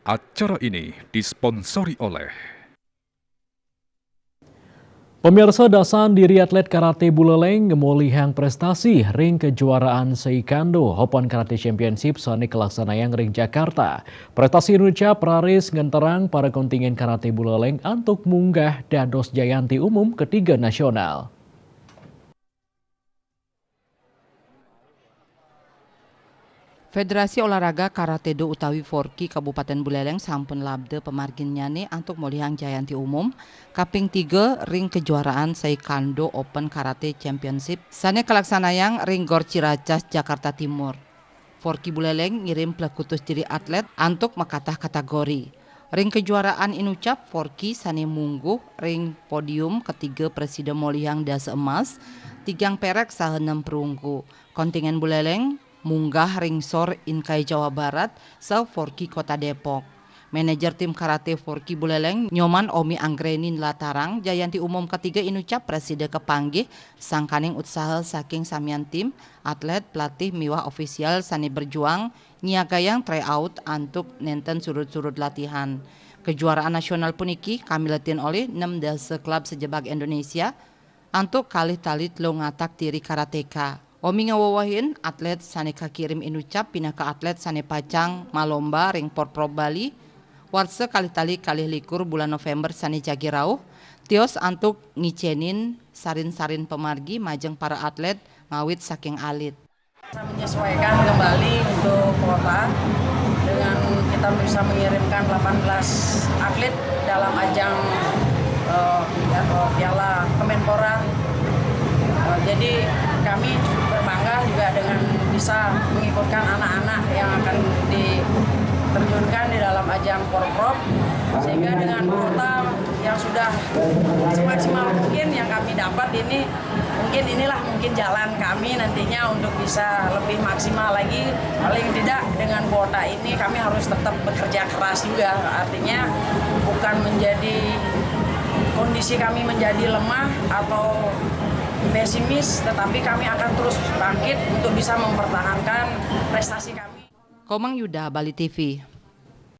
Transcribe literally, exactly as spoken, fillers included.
Acara ini disponsori oleh Pemirsa, dasan diri atlet karate buleleng ngemulihang prestasi ring kejuaraan Seikando Open Karate Championship sane kalaksanayang ring Jakarta. Prestasi inucap raris ngenterang para kontingen karate buleleng antuk munggah dados jayanti umum ketiga nasional. Federasi Olahraga Karate Do utawi Forki Kabupaten Buleleng sampun labda pamarginnyane antuk molihang jayanti umum kaping tiga ring kejuaraan Seikando Open Karate Championship sane kalaksanayang ring Gor Ciracas, Jakarta Timur. Forki Buleleng ngirim plekutus diri atlet antuk makatah kategori. Ring kejuaraan inucap Forki sane mungguh ring podium ketiga prasida molihang dasa emas, tigang perek saha nem perunggu. Kontingen Buleleng munggah ring sor Inkai Jawa Barat, saha Forki Kota Depok. Manajer tim karate Forki Buleleng, Nyoman Omi Anggreni nlatarang, jayanti umum ketiga inucap prasida kapanggih sangkaning utsaha saking samian tim, atlet, pelatih miwah ofisial sane berjuang nyiagayang tryout antuk nenten surud-surud latihan. Kejuaraan nasional puniki kamiletin olih nem dasa klub sajebag Indonesia antuk kalih tali telu ngatak diri karateka. Omi ngawewehin atlet sane kakirim inucap pinaka atlet sane pacang malomba ring Porprov Bali warsa kalih tali kalih likur bulan November sane jagi rauh, tios antuk ngicenin sarin-sarin pamargi majeng para atlet ngawit saking alit. Menyesuaikan kembali untuk kuota dengan kita bisa mengirimkan delapan belas atlet dalam ajang, eh, Piala Kemenpora. Eh, jadi kami cukup berbangga juga dengan bisa mengikutkan anak-anak yang akan diterjunkan di dalam ajang Porprov, sehingga dengan kuota yang sudah semaksimal mungkin yang kami dapat ini, mungkin inilah mungkin jalan kami nantinya untuk bisa lebih maksimal lagi. Paling tidak dengan kuota ini kami harus tetap bekerja keras juga. Artinya bukan menjadi, kondisi kami menjadi lemah atau pesimis, tetapi kami akan terus bangkit untuk bisa mempertahankan prestasi kami. Komang Yuda, Bali T V.